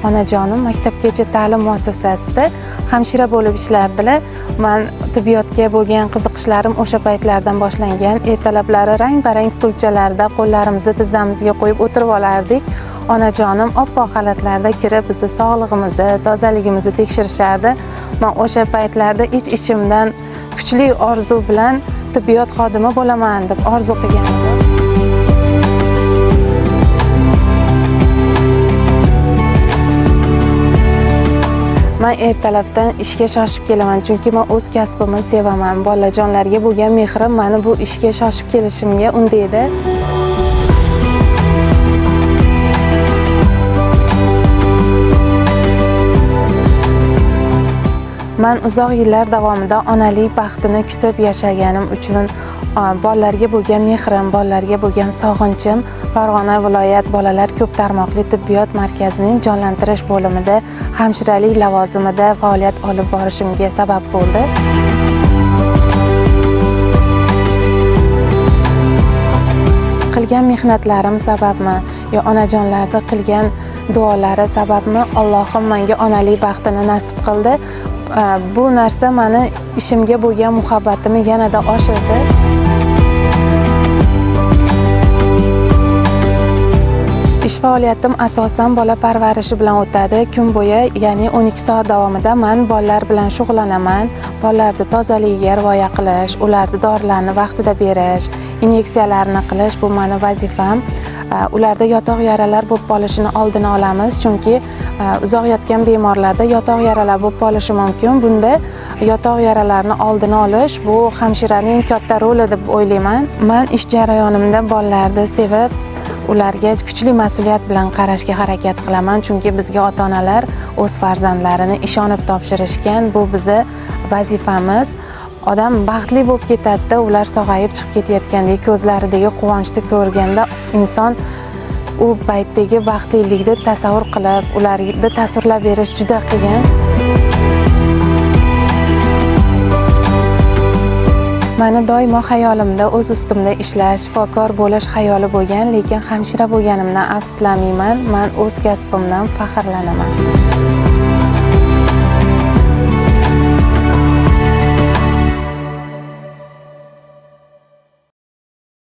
Onajonim maktabgacha ta'lim muassasasida hamshira bo'lib ishlardilar. Man tibbiyotga bo'lgan qiziqishlarim o'sha paytlardan boshlangan. Ertalablari rang-barang stulchalarda qo'llarimizni tizzamizga qo'yib o'tirib olardik. Onajonim oppoq xalatlarda kirib bizni sog'lig'imizni, tozaligimizni tekshirishardi. Man o'sha paytlarda ich-ichimdan kuchli orzu bilan tibbiyot xodimi bo'laman deb orzu qilgan edim. Man ertalabdan ishga shoshib kelaman, chunki men o'z kasbimni sevaman. Bolajonlarga bo'lgan mehrim meni bu ishga shoshib kelishimga undaydi. Man uzoq yillar davomida onalik baxtini kutib yashaganim uchun bolalarga bo'lgan mehrim, bolalarga bo'lgan sog'inchim Farg'ona viloyat bolalar ko'p tarmoqli tibbiyot markazining jonlantirish bo'limida hamshiralik lavozimida faoliyat olib borishimga sabab bo'ldi. Qilgan mehnatlarim sababmi yo onajonlarda qilgan duolari sababmi Allohim menga onalik baxtini nasib qildi. Bu narsa meni ishimga bo'lgan muhabbatimni yanada oshirdi. Ish faoliyatim asosan bola parvarishi bilan o'tadi. Kun bo'yi, ya'ni 12 soat davomida men bolalar bilan shug'ullanaman. Bolalarni tozaligiga rioya qilish, ularni dorilarni vaqtida berish, inyeksiyalarni qilish bu meni vazifam. Ularda yotoq yaralar bo'lib qolishini oldini olamiz, chunki uzoq yotgan bemorlarda yotoq yaralar bo'lib qolishi mumkin. Bunda yotoq yaralarni oldini olish bu hamshiraning katta roli deb o'ylayman. Men ish jarayonimda bolalarni sevib, ularga kuchli mas'uliyat bilan qarashga harakat qilaman, chunki bizga ota-onalar o'z farzandlarini ishonib topshirishgan, bu bizni vazifamiz. Odam baxtli bo'lib ketadi-da, ular sog'ayib chiqib ketayotgandek ko'zlaridagi quvonchni ko'rganda inson u paytdagi baxtlilikni tasavvur qilib, ularni tasvirlab berish juda qiyin. Meni doimo xayolimda o'z ustimda ishlash, shifokor bo'lish xayoli bo'lgan, lekin hamshira bo'lganimdan afsuslanmayman. Men o'z kasbimdan faxrlanaman.